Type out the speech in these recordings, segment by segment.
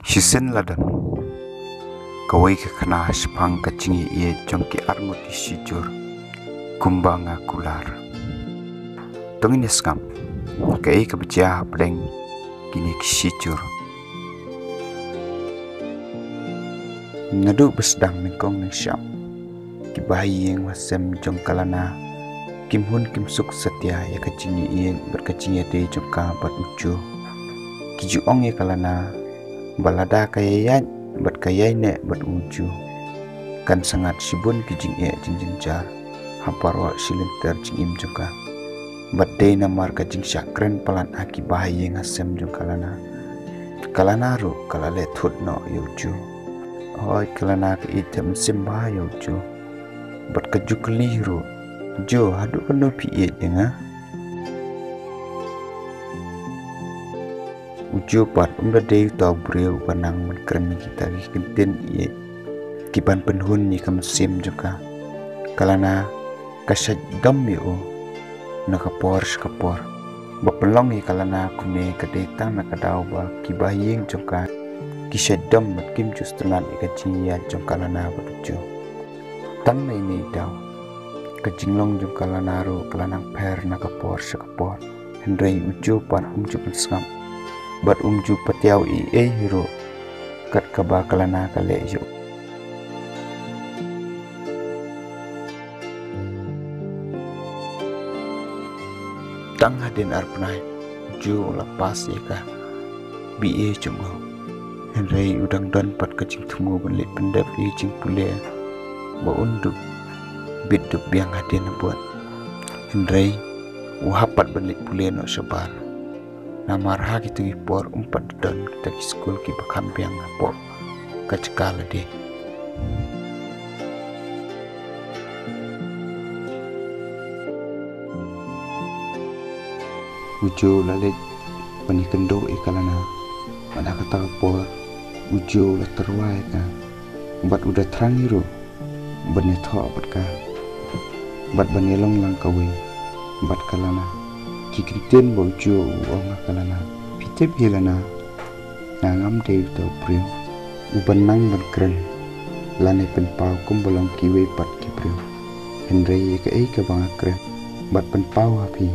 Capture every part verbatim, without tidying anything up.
Shisien la don kawei ka khana shaphang ka jingïaieit jong ki arngut ki shijur kumba nga kular. To ngin ïa sngap kaei kaba jia hapdeng kine ki shijur. Naduh ba sdang nyngkong nyngshap, ki bahaïing hasem jong ka Lana kim hun kim suk satia ïa ka jingïaieit bad ka jingïadei jong ka bad u Joe. Ki ju ong ïa ka Lana ba lada ka ïaid bad ka ïaineh bad u Joe, kan sa ngat shibun ki jingeh jingjynjar ha baroh shi lynter jingim jong ka. Bad dei namar ka jingshah kren palat ha ki bahaïing hasem jong ka Lana, ka Lana ruh ka la leh thut noh ïa u Joe. Hooid, ka Lana ka ïeit mynsiem bha ïa u Joe. Bad ka ju kylli ruh, "Joe, haduh katno phi ïeit ïa nga?" U Joe pat um da dei uta u briew uba nang ban kren ïa kita ki kyntien ïeit kiban pynhun ïa ka mynsiem jong ka. Ka Lana ka shait dom ïa u na ka por sha ka por. Ba pynlong ïa ka Lana kumne ka dei tang na ka daw ba ki bahaïing jong ka ki shait dom bad kim ju sngewtynnat ïa ka jingïaid jong ka Lana bad u Joe. Tang na ine i daw, ka jinglong jong ka Lana ruh ka la nang pher na ka por sha ka por. Hynrei u Joe pat um ju pynsngap bad um ju patiaw ei ei hi ruh kat kaba ka Lana ka leh ïa u. Tang hadien ar bnai u Joe u la pass ïa ka B A jong u. Hynrei u dang don pat ka jingthmu ban leit pyndep ïa ka jingpule ba un dup bit dup biang hadien habud. Hynrei u hap pat ban leit pule noh shabar. Namar ha kito ki por um pat don kita ki skul kiba kham biang hapoh ka jaka lade. U Joe u la leit ban ïakynduh ïa ka Lana. Bad ha kata ka por u Joe u la tyrwa ïa ka bad u da thrang hi ruh ban ïathoh bad ka bad ban ïalong lang kawei bad ka Lana. Ki kyntien ba u Joe u ong ha ka Lana, "Phi tip hi Lana, nga ngam dei uta u briew uban nang ban kren lane pynpaw kumba long kiwei pat ki briew. Hynrei ïa kaei kaba nga kren bad pynpaw ha phi,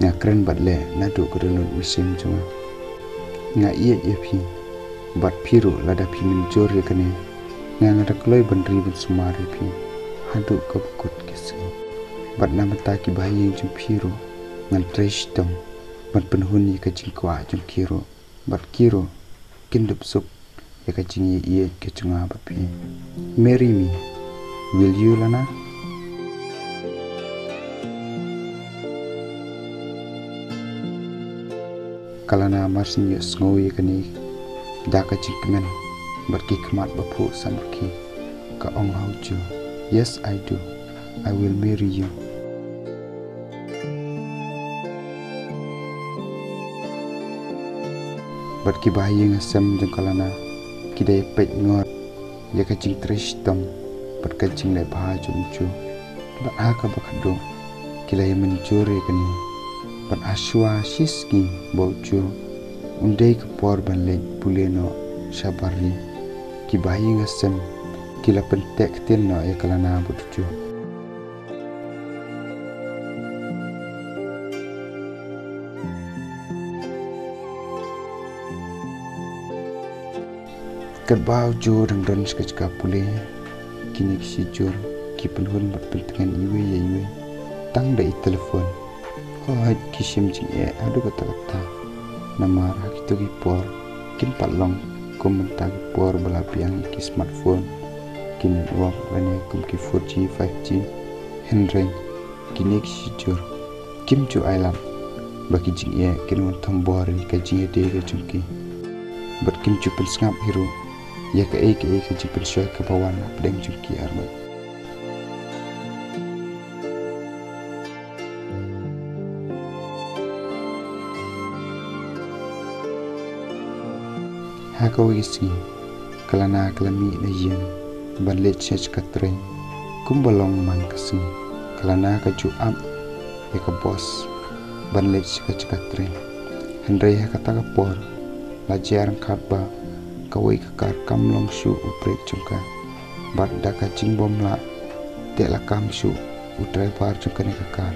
nga kren bad leh naduh ka dohnud mynsiem jong nga. Nga ïeit ïa phi bad phi ruh, lada phi mynjur ïa kane, nga nga da kloi ban ri ban sumar ïa phi haduh kaba kut ka sngi. Bad na bynta ki bahaïing jong phi ruh, ngan trei shitom ban pynhun ïa ka jingkwah jong ki ruh, bad ki ruh kin dup suk ïa ka jingïeit ka jong nga bad phi. Marry me, will you, Lana?" Ka Lana mar shu ïohsngew ïa kane da ka jingkmen bad ki khmat ba phuh samrkhie, ka ong ha u Joe, "Yes, I do. I will marry you." Bad ki bahaïing hasem jong ka Lana ki da ïapeit ngor ïa ka jingtrei shitom bad ka jingleh bha jong u Joe. Bad ha kaba khadduh ki la ïamynjur ïa kane. Bad ha shuwa shi sngi ba u Joe un dei ka por ban leit pule noh shabar ri, ki bahaïing hasem ki la pynteh ktien noh ïa ka Lana bad u Joe. Katba u Joe u dang don sha ka jaka pule, kine ki shijur ki pynhun bad pyntngen iwei ïa iwei tang da i telephone. Hooid, ki shim jingeh haduh katta katta. Namar ha kito ki por kim pat long kum mynta ki por ba la biang ki smartphone, ki network lane kum ki four G, five G. Hynrei kine ki shijur kim ju ailad ba ki jingeh kin wan thombor ïa ka jingïadei ka jong ki. Bad kim ju pynsngap hi ruh ïa kaei kaei ka jingpynshoi kaba wan hapdeng jong ki arngut. Ha kawei ka sngi, ka Lana ka la mih na ïing ban leit sha jaka trei. Kumba long man ka sngi, ka Lana ka ju ap ïa ka bos ban leit sha ka jaka trei. Hynrei ha kata ka por la jia ryngkat ba Kawei ka kar kam long shuh u brake jong ka. Bad da ka jingbym lah teh lakam shuh u driver jong kane ka kar,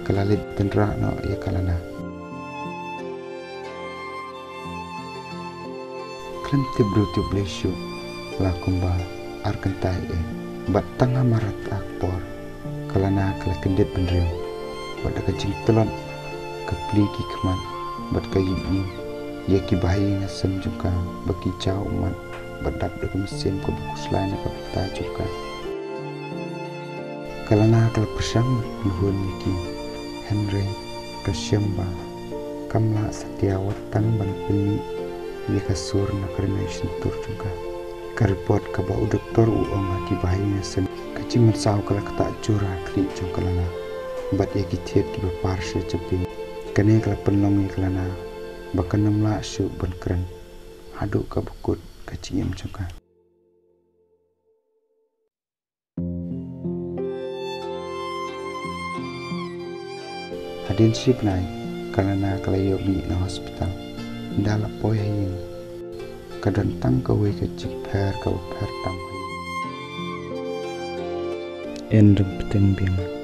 ka la leit tynrah noh ïa ka Lana. Khlem tip briew tip Blei shuh, la kumba ar kynta eh. Bad tang ha mar ar por, ka Lana ka la kyndit bynriew. Bad da ka jingtlot, ka plie ki khmat, bad ka ïohi ïa ki bahaïing hasem jong ka ba ki jaw ummat, bad dap da ka mynsiem kaba khuslai na ka bynta jong ka. Ka Lana ka la pyrshang mutmihun ïa ki, hynrei ka shem ba kam lah satia wat tang ban pynmih ïa ka sur na ka rynïeng shyntur jong ka. Ka report kaba u doktor u ong ha ki bahaïing hasem, ka jingmynsaw ka la ktah jur ha khlieh jong ka Lana, bad ïa ki thied kiba par sha jabieng. Kane ka la pynlong ïa ka Lana ba kan ym lah shuh ban kren haduh kaba kut ka jingim jong ka. Hadien shi bnai, ka Lana ka la ïoh mih na hospital. Ynda la poi ha ïing, ka don tang kawei ka jingpher kaba pher tam ha ïing. Yn dang bteng biang.